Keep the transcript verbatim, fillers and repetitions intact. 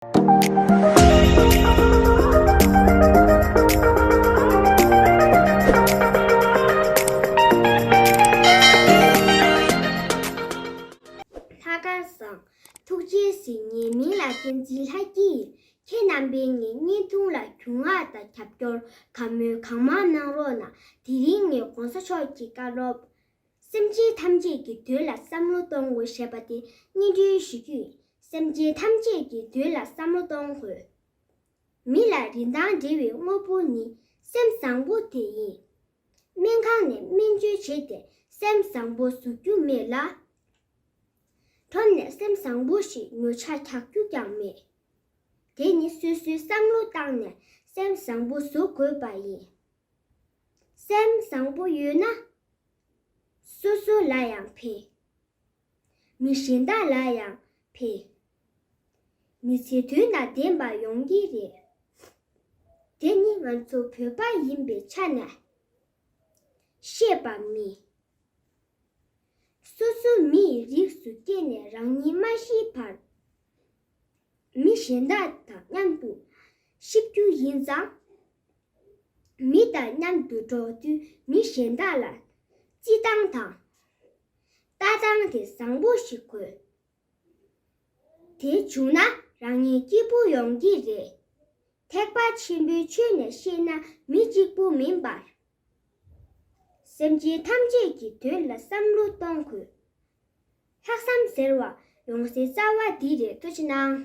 ལྷག་དཀར་བཟང་། ཐུགས་རྗེ་གཟིགས། ངའི་མིང་ལ་བསྟན་འཛིན་ལྷ་སྐྱིད་ཡིན། ཁྱེད་རྣམ་པས་ངའི་བརྙན་ཐུང་ལ་རྒྱུས་མངའ་དང་རྒྱབ་སྐྱོར་གང་མང་གང་མང་གནང་རོགས་གནང་། དེ་རིང་ངས་གོང་ས་མཆོག་གི་བཀའ་སློབ། སེམས་ཅན་ཐམས་ཅད་ཀྱི་དོན་ལ་བསམ་བློ་གཏོང་དགོས་ཞེས་པ་དེ་སྙན་སྒྲོན་ཞུ་རྒྱུ་ཡིན། སེམས་ཅན་ཐམས་ཅད་ཀྱི་དོན་ལ་བསམ་བློ་གཏོང་དགོས། མི་ལ་རིན་ཐང་འབྲེལ་བའི་དངོས་པོ་ནི་སེམས་བཟང་པོ་དེ་ཡིན། སྨན་ཁང་ནས་སྨན་བཅོས་བྱས་ཏེ་སེམས་བཟང་པོ་བཟོ་རྒྱུ་མེད་ལ། ཁྲོམ་ནས་སེམས་བཟང་པོ་ཞིག་ཉོ་ཆ་རྒྱག་རྒྱུ་ཀྱང་མེད། དེ་ནི་སོ་སོའི་བསམ་བློ་བཏང་ནས་སེམས་བཟང་པོ་བཟོ་དགོས་པ་ཡིན། སེམས་བཟང་པོ་ཡོད་ན། སོ་སོ་ལ་ཡང་ཕན། མི་གཞན་དག་ལ་ཡང་ཕན། མི་ཚེ་དོན་དང་ལྡན་པ་ཡོང་གི་རེད། དེ་ནི་ང་ཚོ་བོད་པ་ཡིན་པའི་ཆ་ནས་ཤེས་པ་མིན། སོ་སོ་མི་ཡི་རིགས་སུ་སྐྱེས་ནས་རང་ཉིད་མ་ཤི་བར། མི་གཞན་དག་དང་མཉམ་དུ་ཤི་རྒྱུ་ཡིན་ཙང་། མི་དང་མཉམ་དུ་འགྲོགས་དུས་མི་གཞན་དག་ལ་བརྩི་སྟངས་དང་ལྟ་སྟངས་དེ་བཟང་པོ་ཞིག་དགོས། དེ་བྱུང་ན་རང་ཉིད་སྐྱིད་པོ་ཡོང་གི་རེད། ཐེག་པ་ཆེན་པོའི་ཆོས་ནས་བཤད་ན་མི་གཅིག་པུ་མིན་པར། སེམས་ཅན་ཐམས་ཅད་ཀྱི་དོན་ལ་བསམ་བློ་གཏོང་དགོས། ལྷག་བསམ་ཟེར་བ་ཡོང་སའི་རྩ་བ་འདི་རེད། ཐུགས་རྗེ་གནང་།